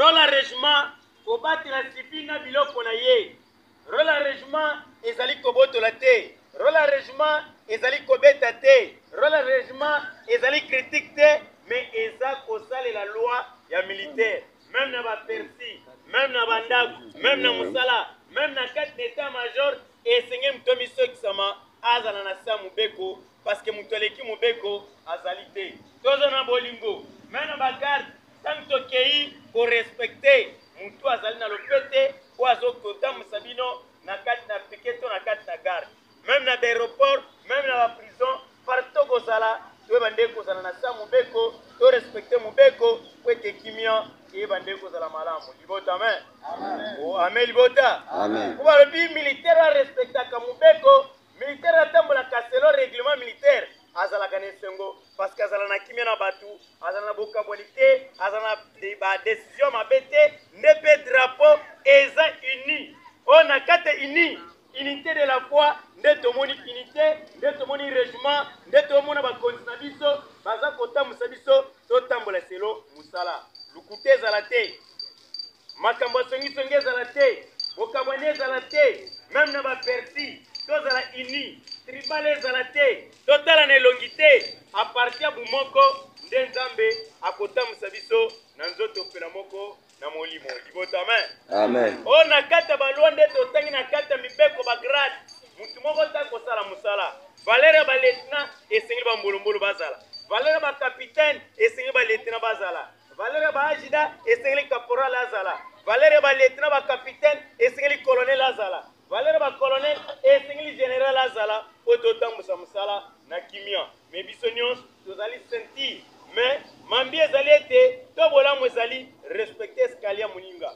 Role ya regiment kobatela civil na biloko na ye. Role ya regiment ezali kobotola te. Role ya regiment ezali kobeta te. Role ya regiment ezali critique te, mais eza kosalela loi ya militaire. Meme na ba persi, meme na bandako, meme na mosala, meme na kati na etat major, esengeli moto amisokisama azala na sa mobeko parce que moto aleki mobeko azali te. Toza na bolingo, meme na ba garde Ntango tokei korespecte motu azali na lopete oyo azokotambwisa bino na kati na pike to na kati na garde, meme na baeroport, meme na baprison, partout kozala toyeba nde kozala na sa mobeko, to respecte mobeko po ete kimia eyeba nde kozala malamu. Libota amen. Oh, amen libota. Amen. Po balobi militaire arespectaka mobeko, militaire atambolaka selon règlement militaire, azalaka na esengo parce que azala na kimia na bato, azala na bokabwani te, azala na ba decision mabe te. Nde mpe drapeau eza uni oyo na kati ya uni, unité de la foi, nde tomoni unité, nde tomoni régiment, nde tomona bakonzi na biso baza kotambwisa biso, totambola selo mosala. Lokuta ezala te, makambo ya songisongi ezala te, bokabwani ezala te, meme na baperti tozala uni, tribal ezala te, totala na elongi te. A partir ya bomoko nde Nzambe akotambwisa biso na nzoto mpela moko na molimo. Libota amen. Amen. Oyo na kati ya balwa nde totangi na kati ya mibeko ba grade, motu moko ta kosala mosala. Valeur ya ba lieutenant esengeli ba mbolombolo bazala, valeur ya ba capitaine esengeli ba lieutenant bazala, valeur ya ba adjudant esengeli caporal azala, valeur ya ba lieutenant ba capitaine esengeli colonel azala, valeur ya ba colonel esengeli general azala, po totambwisa mosala na kimia. Me biso nyonso tozali ceinture, me mambi ezali ete to bolamu ezali respecte escalier ya moninga.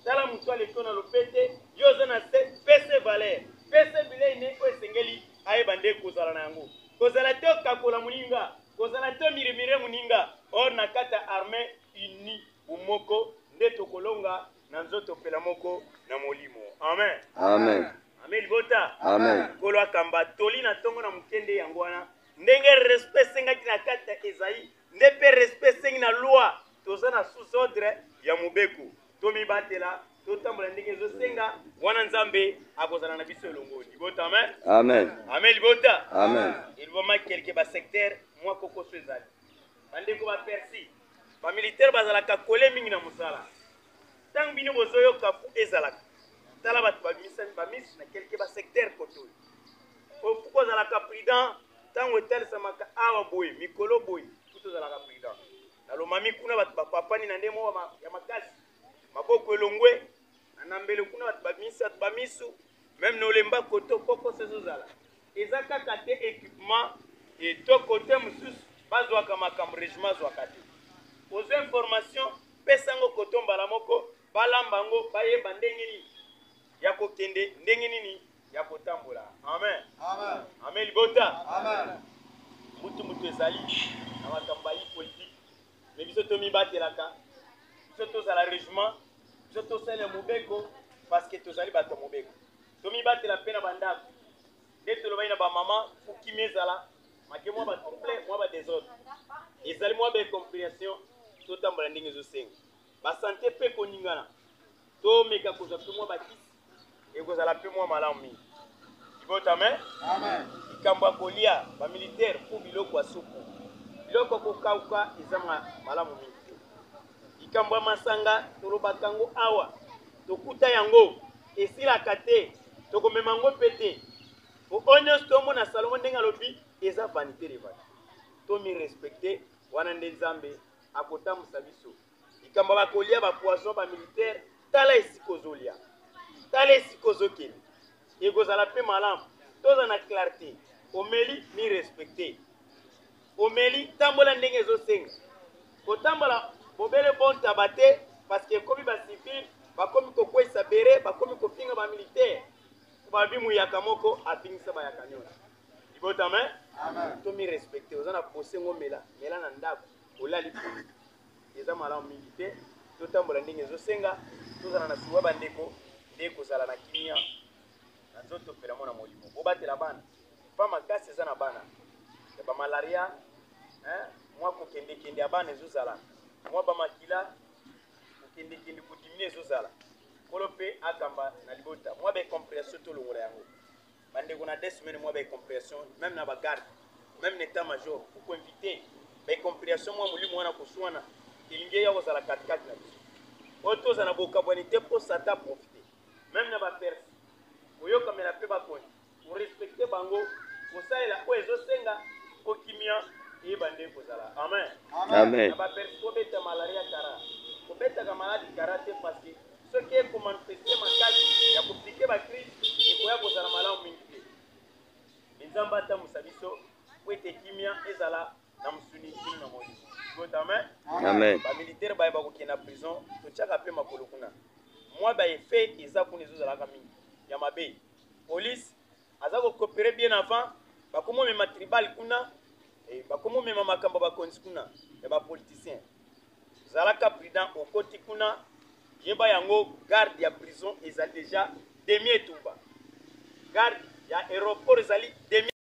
Tala moto aleki na lopete, yo oza na se, pese valeur, pese bilei ne oyo esengeli ayeba nde kozala na yango. Kozala te okakola moninga, kozala te omirimire moninga. Or na kati ya armée unie, bomoko nde tokolonga na nzoto mpela moko na molimo. Amen. Amen. Amen libota. Amen. Nkolo akamba toli na ntongo na moke nde yango wana. Ndenge respect esengaki na kati ya Esaïe, nde mpe respect esengi na loi. Toza na sous ordre ya mobeko. Tomibatela, totambola ndenge ezosenga, wana Nzambe akozala na biso elongo. Libota amen. Amen. Amen libota. Amen. Elobama quelque ba secteur mwa kokoso ezali. Bandeko ba Persi, ba militaire bazalaka kole mingi na mosala. Ntango bino bozoyoka fu ezalaka. Tala bato babimisami ba misu na quelque ba secteur koto oyo. Ofu kozalaka prudent ntango etalisamaka awa boye mikolo boye, fu tozalaka prudent. Na lomami kuna bato bapapani na nde moko ya makasi, maboko elongwe na nambele kuna bato babimisi bato bamisu, meme na olemba koto kokoso ezozala. Eza kaka te equipement et to kote mosusu bazwaka makambo regiment azwaka te. Ozwa information pesa yango koto mbala moko, balamba yango bayeba ndenge nini ya kokende, ndenge nini ya kotambola. Amen. Amen. Amen libota. Amen. Mutu mutu ezali na makambo bayi politique, mais biso tomibatelaka, biso tozala regiment, biso tosalela mobeko parce que tozali bato ya mobeko. Tomibatela mpe na bandako, nde tolobaki na bamama po kimia ezala, make mwa ba trouble, mwa ba desordre ezali, mwa ba incomprehension, totambola ndenge ezosenga. Ba sante mpe koningana, tomeka kozwa mpe mwa bakisi, ekozala mpe mwa malamu mingi. Libota amen. Amen. Likambo ya kolia ba militaire po biloko ya supu, biloko ya kokauka eza malamu mingi te. Likambo ya masanga tolobaka yango awa, tokuta yango esilaka te, tokomema yango mpe te. Po oyo nyonso tomona Salomo ndenge alobi eza vanité de vanité. Tomi respecte, wana nde Nzambe akotambusa biso. Likambo ya bakolia ba poison ba militaire, tala esika ozolia, tala esika ozokende, ekozala mpe malamu. Toza na clarté, omeli mi respecte, omeli tambola ndenge ezosenga. Kotambola bobele bon taba te, parce que ekomi ba civil bakomi kokweyisa bere, bakomi kofinga ba militaire. Babi muyaka moko afingisa bayaka nyonso. Libota amen. Amen. Tomi respecte, oza na bosengo mela, mela na ndako, olali pongi. Eza malamu mingi te, totambola ndenge ezosenga, tozala na suwa bandeko, nde kozala na kimia na nzoto mpe na mona molimo. Bobatela bana, pa makasi eza na bana ya ba malaria, hein, mwa kokendekende ya bana ezozala, mwa ba makila kokendekende. Kimia ezozala. Nkolo mpe akamba na libota. Mwa ba incomprehension tolongola yango. Bandeko na 2 semaines mwa ba incomprehension, même na bagarde, même na état major, pour koinvite ba incomprehension, mwa molimo wana koswana elingi eya kozala katikati na biso. Oyo tozala na bokabwani te mpo Satan profite. Même na baperse, koyokamela mpe bakonzi, korespecte bango, kosalela oyo ezosenga mpo kimia eyeba nde kozala. Amen. Amen. Na baperse, kobeta malaria kara, kobetaka maladi kara te, parce que soki ekomanifeste makasi ya kopiquer bacrise, ekoya kozala malamu mingi te. Me Nzambe atambusa biso po ete kimia ezala na mosuni kino na molimo. Gota amen. Amen. Bamilitaire baye bakokende na prison, totiaka mpe makolo kuna. Mwa baeffet eza kuna, ezozalaka mingi ya mabe. Police aza kocoopérer bien avant, bakomomema tribal kuna, bakomomema makambo ya bakonzi kuna ya bapoliticien. Zalaka prudent. Okoti kuna, yeba yango, garde ya prison ezali déjà demi etumba, garde ya aéroport ezali demi.